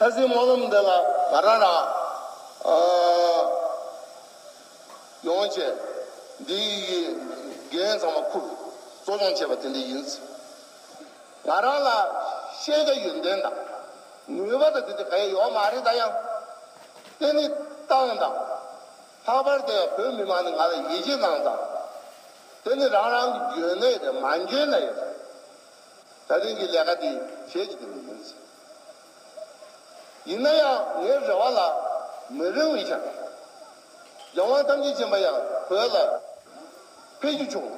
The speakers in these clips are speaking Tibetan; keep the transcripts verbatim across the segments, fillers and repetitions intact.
ལྷ་སའི་སྨོན་ལམ་འདི་ལ་ང་རང་རང་ཨ་ཡོང་བྱས་འདི་ཡི་འགན་ཚང་མ་ཁུར་གཙོ་སྐྱོང་བྱས་པ་དེ་འདྲ་ཡིན། ང་རང་ལ་ཤེས་བྱ་ཡོན་ཏན་དང་ནུས་པ་དང་དེ་འདྲ་ག་ཡང་ཡོད་མ་རེད། ད་ཡང་དེ་ནི་ཏང་དང་། ལྷག་པར་དུ་བོད་མི་མང་ནི་ང་ལ་ཡིད་ཆེས་གནང་དང་། དེ་ནི་རང་རང་གི་འཇོན་ནུས་དང་མ་འཇོན་ན་ཡོད། ད་ཐེངས་ཀྱི་ལས་ཀ་འདི་བྱེད་ཀྱི་དེ་མི་ཡིན། ཡིན་ན་ཡང་ངའི་རེ་བ་ལ་མི་རིང་བའི་ཆར་རྒྱལ་དབང་ཐམས་ཅད་མཁྱེན་པ་ཡང་བོད་ལ་ཕེབས་རྒྱུ་བྱུང་།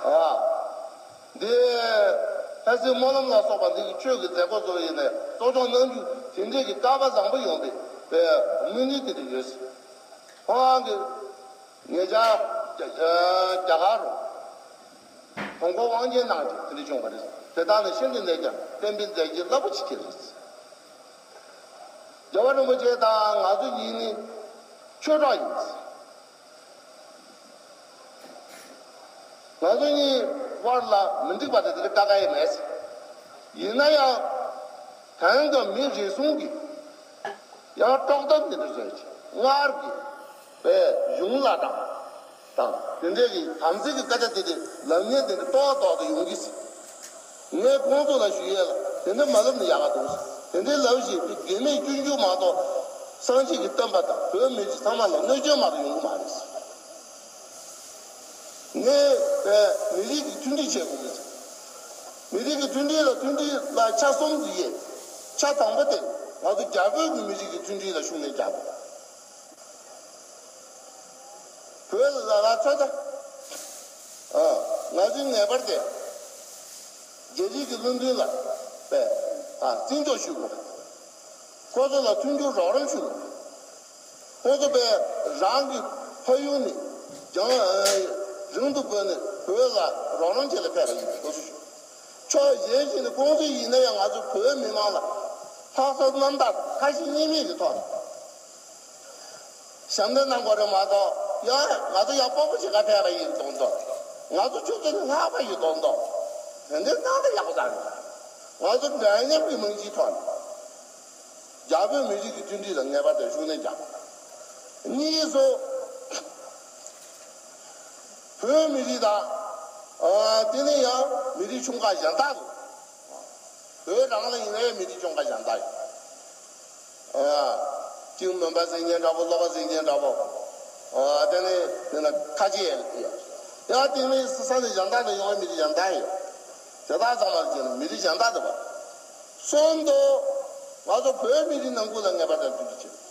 ཨ། འདི་ལྷ་སའི་སྨོན་ལམ་ལ་སོགས་པ་འདི་གི་ཆོས་ཀྱི་མཛད་སྒོ་ཚོ་ཡིན་ནས་གཙོ་སྐྱོང་གནང་རྒྱུ་དེ་འདྲས་ཀྱི་སྐལ་པ་བཟང་པོ་ཡོང་བའི་དཔེ་སྨོན་འདུན་དེ་འདྲ་ཡོད། ཁོང་གིས་ངེད་ཅག་རྒྱ་རྒྱ་གར་རུ་དགོངས་སྐོར་དབང་ཆེན་གནང་རྗེས་དེ་འདྲ་བྱུང་བ་རེད། དེ་དག་ནི་ཤིན་ཏུ་ནས་ཀྱང་བསྟན་པའི་མཛད་རྗེས་རླབས་པོ་ཆེ་ཅིག་རེད། རྒྱལ་བ་རིན་པོ་ཆེ་དང་ང་ཚོ་གཉིས་ནི་ཆོས་གྲོགས་ཡིན། ང་ཚོ་གཉིས་དབར་ལ་མི་འགྲིག་པ་དེ་དེ་འདྲ་དཀའ་ཁག་ཡང་མེད། ཡིན་ན་ཡང་དེང་སྐབས་མི་རེ་ཟུང་གིས་ཡང་དཀྲོག་གཏམ་དེ་འདྲ་བཟོས་ཀྱི་སྔར་གྱི་པའི་གཞུང་བླ་བྲང་དང་དེ་འདྲའི་གི་དམ་ཚིག་གི་སྐད་ཆ་དེ་དེ་ལབ་མཁན་དེ་འདྲ་ཏོག་ཏོག་ཏུ་ཡོང་གི་ཟེར། ངས་ཁོང་ཚོ་ལ་ཞུ་ཡས་ལ་དེ་འདྲ་མ་ལབ་ན་ཡག་ག་འདུག་ཟེར། དེ་འདྲའི་ལབ་བཞིན་དུ་དགེ་མེད་སྐྱོན་བརྗོད་མ་གཏོགས་སངས་རྒྱས་ཀྱི་བསྟན་པ་དང་བོད་མི་རིགས་ཚང་མ་ལ་གནོད་སྐྱོན་མ་གཏོགས་ཡོང་གི་མ་རེད་ཟེར། ངས་པའི་མི་རིགས་ཀྱི་མཐུན་སྒྲིལ་བྱེད་དགོས་ཀྱི་ཟེར། མི་རིགས་ཀྱི་མཐུན་སྒྲིལ་ལ་མཐུན་སྒྲིལ་ལ་ཆ་གསུམ་དུ་དབྱེ། ཆ་དང་པོ་དེ་ང་ཚོ་རྒྱ་བོད་ཀྱི་མི་རིགས་ཀྱི་མཐུན་སྒྲིལ་ལ་ཤུགས་སྣོན་རྒྱག་དགོས། བོད་ལ་ལ་ཚོད་ལྟ། ཨ། ང་ཚོའི་ངེས་པར་དེ་རྒྱ་རིགས་ཀྱི་བློན་ཆེན་ལ་པས་ཨ་བརྩི་འཇོག་ཞུ་དགོས། ཁོ་ཚོ་ལ་མཐུན་འགྱུར་རོགས་རམ་ཞུ་དགོས། ཁོ་ཚོ་པས་རང་གི་ཕ་ཡུལ་ནས་རྒྱང་རིང་དུ་བགོས་ནས་བོད་ལ་རོགས་རམ་བྱེད་ལ་ཕེབས་པ་ཡིན་པའི་སྐོར་ཞུ། ཕྱོགས་གཞན་ཞིག་ནས་ཁོང་ཚོ་ཡིན་ན་ཡང་ང་ཚོ་བོད་མི་མང་ལ་ལྷག་བསམ་རྣམ་དག་ཁ་ཞེ་གཉིས་མེད་ཀྱི་ཐོག་ནས་ཞབས་འདེགས་གནང་དགོས་རེད་མ་གཏོགས། ཡང་ང་ཚོ་ཡང་སྤོབས་པ་ཞིག་ག་ཕེབས་པ་ཡིན་མདོག་མདོག་ང་ཚོ་ཁྱོད་ཚོ་ནི་ལྷག་པ་ཡིན་མདོག་མདོག་དེ་འདྲའི་གནང་ན་ཡག་པོ་རང་རེད། ང་ཚོ་འདྲ་མཉམ་གྱི་རྨང་གཞིའི་ཐོག་ནས། རྒྱ་བོད་མི་རིགས་ཀྱི་མཐུན་སྒྲིལ་ལ་ངེས་པར་དུ་ཤུགས་སྣོན་རྒྱག་གཉིས་སུ། བོད་མི་རིགས་དང་། ཨ། དེ་ནས་ཡང་མི་རིགས་ཆུང་ཁག་གཞན་དག་ཏུ། བོད་རང་ལ་ཡིན་ན་ཡང་མི་རིགས་ཆུང་ཁག་གཞན་དག་ཡོད། ཨ། གཅིག་མོན་པ་ཟེར་མཁན་འདྲ་པོ། སློབ་པ་ཟེར་མཁན་འདྲ་པོ། ཨ། དེ་ནས་དེ་ན་ཁ་ཆེ་ཡོད། ཡང་དེ་ནས་ས་ས་ནས་གཞན་དག་ཏུ་ཡོང་བའི་མི་རིགས་གཞན་དག་ཡོད། དེ་དག་ཚང་མ་ལ་བྱས་ན་མི་རིགས་གཞན་དག་ཏུ་བ། གསུམ་དུ། ང་ཚོ་བོད་མི་རིགས་ནང་ཁུལ་ལ་ངེས་པར་དུ་མཐུན་སྒྲིལ་བྱེད།